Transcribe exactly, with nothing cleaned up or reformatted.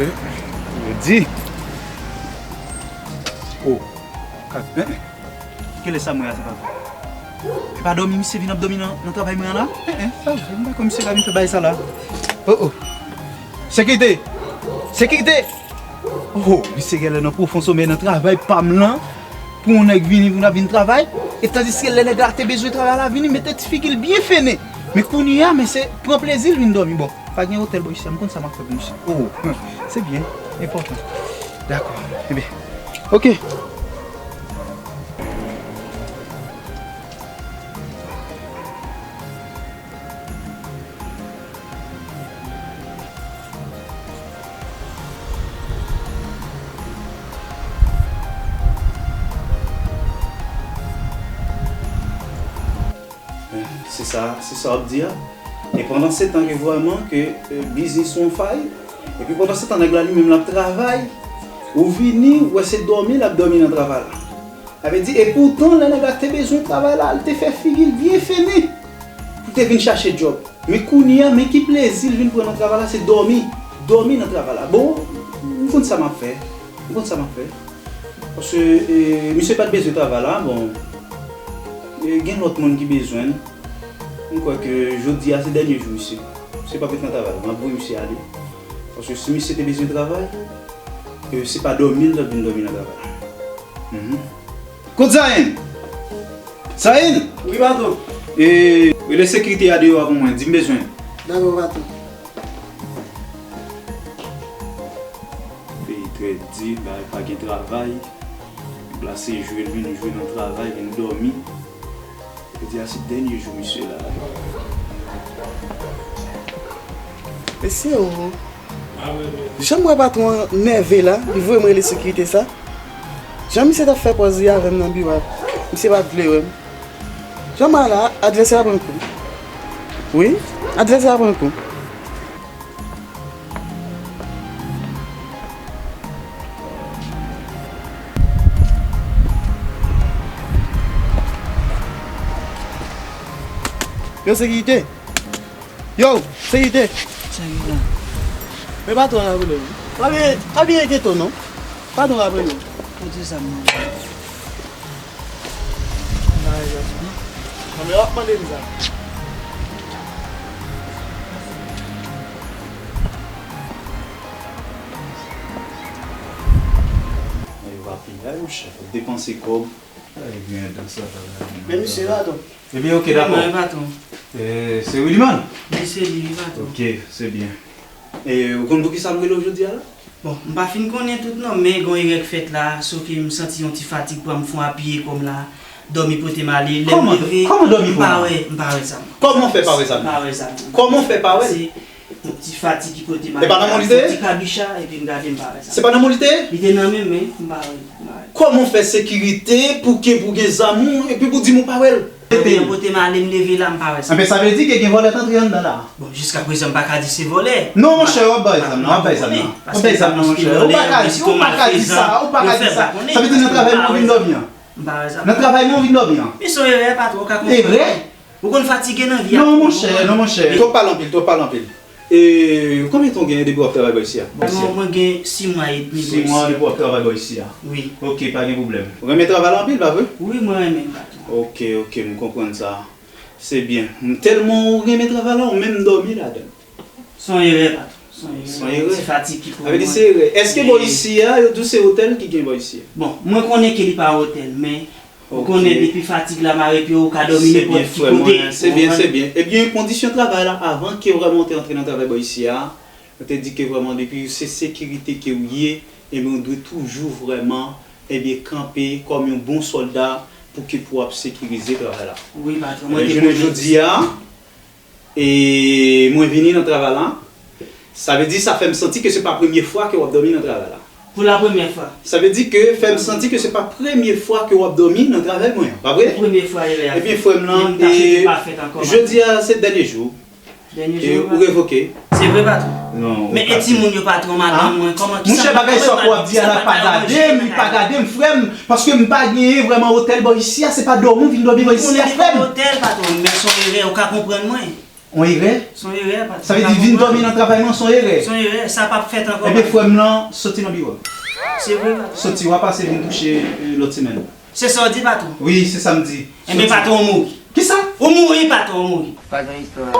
Yo di. Oh. Kat, en, en. Kilè sa mwen a, se pa vre? E pa dòmi misye vin ap dòmi nan, nan travay mwen an la? En, en, pa vre, m pa kwè misye ka vin fè bagay sa la. Oh, oh. Sekirite! Sekirite! Oh, misye genlè nan pwofon somèy nan travay pa m lan. Pou yon nèg vini, pou n ap vin travay. E tandiske lè nèg la te bezwen travay la, vini mete ti figi l byen fennen. Men kounye a, men se pran plezi l vin dòmi. Bon, pa gen otèl bò isi a, m konn sa m ap fè pou misye. Oh, se byen, enpòtan. Dakò, ebyen, oke. Se sa, se sa w ap di a. E pandan se tan ke vrèman ke, e, biznis ou on fire, epi pandan se tan nèg la li menm l ap travay, ou vini, ou wè se dòmi l ap dòmi nan travay la. Sa vle di, e poutan, lè nèg la te bezwen travay la, li te fè figi l byen fennen pou te vin chache djòb. Men kounye a, men ki plezi l vin pran nan travay la, se dòmi. Dòmi nan travay la. Bon, m konn sa m ap fè. M konn sa m ap fè. Paske, e, misye pa t bezwen travay la, bon, e, gen lòt moun ki bezwen l. M kwè ke jodi a se dènye jou misye. Misye p ap ret nan travay la. M ap voye misye ale. Paske si misye te bezwen travay, e, se pa dòmi l t ap vin dòmi nan travay la. Mhm. Kote Zayen? Zayen! Wi, patwon. E, rele sekirite a deyò a pou mwen, di m bezwen l. Dakò, patwon. Peyi trè di, bagay pa gen travay. Nèg la se jwe l vin jwe nan travay, vin dòmi. Jodi a se dènye jou misye la. Mesye o. Jan m wè patwon an nève la, li voye m rele sekirite sa. Jan misye t ap fè pòz li avè m nan biwo a, misye pa t vle wè m. Jan m wè la, advèsè a pran kou. Wi, advèsè a pran kou. Yo, sekirite! Yo, sekirite! Sa ki la? Men patwon an ap rele w. Pa byen, pa byen enkyete w non. Patwon an ap rele w. Kote sa m nan? Nan men w ap mande m sa. Yo pa piyay, monchè, fòk depanse kòb. Ay, gen dan sa, pa la. Men misye la, tonton. Ebyen, oke, dakò. Mwen, patwon. E, se Williman? Wi, se li, wi, patwon. Oke, se byen. E, ou konn poukisa m rele w jodi a la? Bon, m pa fin konnen tout non, men gen yon erè k fèt la, soke m santi yon ti fatig pran m, fon apiye kò m la, dòmi pote m ale, lè m leve, m pa wè, m pa wè zam nan. Kòman w fè pa wè zam nan? M pa wè zam nan. Kòman w fè pa wè l? Se yon ti fatig ki pote m ale. E pa nan men w li te ye? Yon ti kabicha, epi m gade m pa wè zam nan. Se pa nan men w li te ye? Li te nan men m, men m pa wè l, m pa wè l. Kòman w fè sekirite pou ke pou gen zam ou, epi pou di m ou pa wè l? Dòmi an pote m ale, m leve la, m pa wè zam. Enben, sa vle di ke gen vòlè t antre anndan la. Bon, jiskaprezan, m pa ka di se vòlè. Non, monchè, w ap bay zam nan, w ap bay zam nan. W ap bay zam nan, monchè. Ou pa ka di, ou pa ka di sa, ou pa ka di sa. Sa vle di nan travay mwen w vin dòmi an. M pa wè zam. Nan travay mwen w vin dòmi an. Men se yon erè, patwon, ou ka konprann. Erè? Ou konn fatige nan vi a. Non, monchè, non, monchè. Twòp pale anpil, twòp pale anpil. E konbyen tan w gen depi w ap travay bò isi a? Bon, mwen gen sis mwa edmi bò isi a. Sis mwa depi w ap travay bò isi a? Wi. Oke, pa gen pwoblèm. Ou renmen travay la anpil, pa vre? Wi, mwen renmen l, patwon. Oke, oke, m konprann sa. Se byen. Tèlman ou renmen travay la, ou menm dòmi ladan l. Se yon erè, patwon. Se yon erè. Se yon erè. Ti fatig ki pran mwen. Sa vle di se erè. Èske bò isi a, yo di w se otèl ki gen bò isi a? Bon, mwen konnen ke li pa otèl, men ou konnen depi fatig la mare pye w, ou ka dòmi nenpòt ki kote. Se byen, frè mwen. Se byen, se byen. Ebyen, kondisyon travay la, avan ke vrèman w te antre nan travay bò isi a, yo te di ke vrèman depi se sekirite ke w ye, ebyen, ou dwe toujou vrèman, ebyen, kanpe kòm yon bon sòlda pou ke pou w ap sekirize travay la. Wi, patwon, mwen te konprann. Ebyen, jounen jodi a, E mwen vini nan travay la. Sa vle di, sa fè m santi ke se pa premye fwa ke w ap dòmi nan travay la. Pou la premyè fwa. Sa vle di ke fè m santi ke se pa premye fwa ke w ap dòmi nan travay mwen an, pa vre? Premye fwa erè a fèt. Ebyen, frè m lan, e jodi a se dènye jou. Dènye jou. E ou revoke. Se vre, patwon? Non. Men e timoun yo, patwon, madanm mwen, kòman, kisa m ap fè? Monchè, bagay sa w ap di a la, pa gade m, li pa gade m, frè m, paske m pa genyen vrèman otèl bò isi a, se pa dòmi w vin dòmi bò isi a, frè m. Mwen konnen li pa otèl, patwon, men se yon erè, ou ka konprann mwen. On erè? Se yon erè, patwon. Sa vle di vin dòmi nan travay mwen se yon erè? Se yon erè, sa p ap fèt ankò, patwon. Ebyen, frè m lan, soti nan biwo m. Se vre, patwon. Soti, w a pase vin touche, euh, lòt semèn. Se sa w di, patwon? Wi, se sa m di. Enben, patwon, ou mouri. Kisa? Ou mouri, patwon, ou mouri. Pa gen istwa.